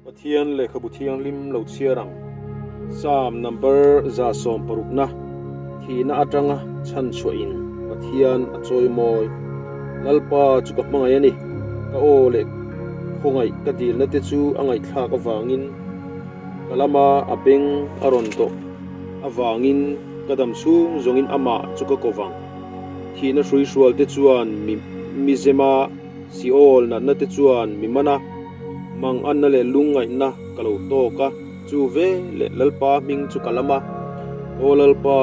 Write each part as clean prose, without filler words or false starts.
Pathian lehkhabu thianghlim lo chhiar ang. Psalm number 160 na, Thihna atanga chhan chhuahin Pathian a chawimawi. Lalpa chu ka hmangaih a ni, ka aw leh khawngaih ka dilna te chu a ngaihthlak avangin, ka lama a beng a rawn dawh avangin ka dam chhung zawngin amah chu ka ko vang. Thihna hruihrual te chuan mi mizema Seol natna te chuan mi man a, mang anna leh lungngaihna ka lo tawk a, chu ve leh Lalpa hming chu ka lam a, Aw Lalpa,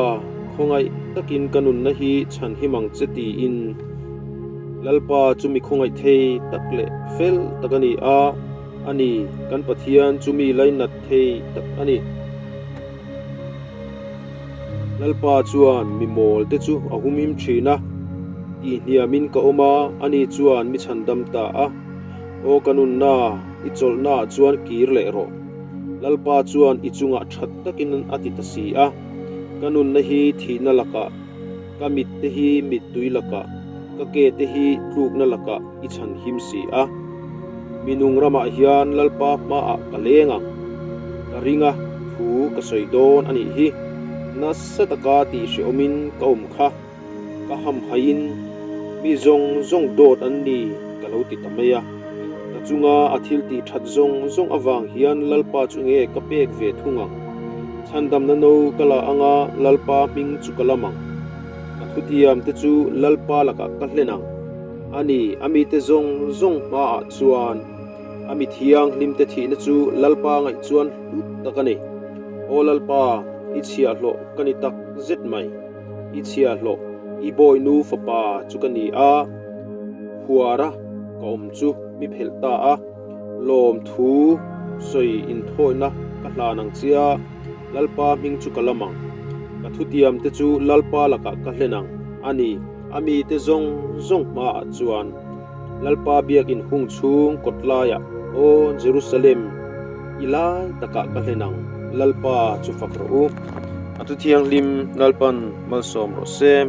khawngaih takin ka nunna hi chhan him ang che tiin. Lalpa chu mi khawngaih thei tak leh fel tak a ni a, a ni, kan Pathian chu mi lainat thei tak a ni. Lalpa chuan mi mawl te chu a humhim thin a, tihhniamin ka awm a, ani chuan mi chhandam ta a. Aw ka nunna, i chawlhnaah chuan kir leh rawh. Lalpa chuan i chungah that takin a ti ta si a, ka nunna hi thihna lakah, ka mit te hi mittui lakah, ka ke te hi tlukna lakah i chhanhim si a. Mi nung ramah hian Lalpa hmaah ka leng ang. Ka ring a, thu ka sawi dawn a nih hi. Nasa taka tih hrehawmin ka awm kha. Ka hamhaiin mi zawng zawng dawt an ni ka lo ti ta mai a. Ka chunga a thil tih that zawng zawng avang hian Lalpa chu nge ka pek ve thung ang. Chhandamna no ka la anga Lalpa hming chu ka lam ang. Ka thutiam te chu Lalpa lakah ka hlen ang. A ni, a mite zawng zawng hmaah chuan a mi thianghlimte thihna chu Lalpa ngaih chuan hlut tak a ni. Aw Lalpa, i chhiahhlawh ka ni tak zet mai. I chhiahhlawh, i bawinu fapa chu ka ni a, huara ka awm chu mi phelh ta a, lawmthu sawi inthawina ka hlan ang chia. Lalpa hming chu ka lam ang. Ka thutiam te chu Lalpa lakah ka hlen ang, a ni, a mite zawng zawng hmaah chuan. Lalpa biakin hung chhung kawt laiah, Aw Jerusalem, i lai takah ka hlen ang, Lalpa chu fak rawh u. A thu thianghlim Lalpan malsawm rawh se.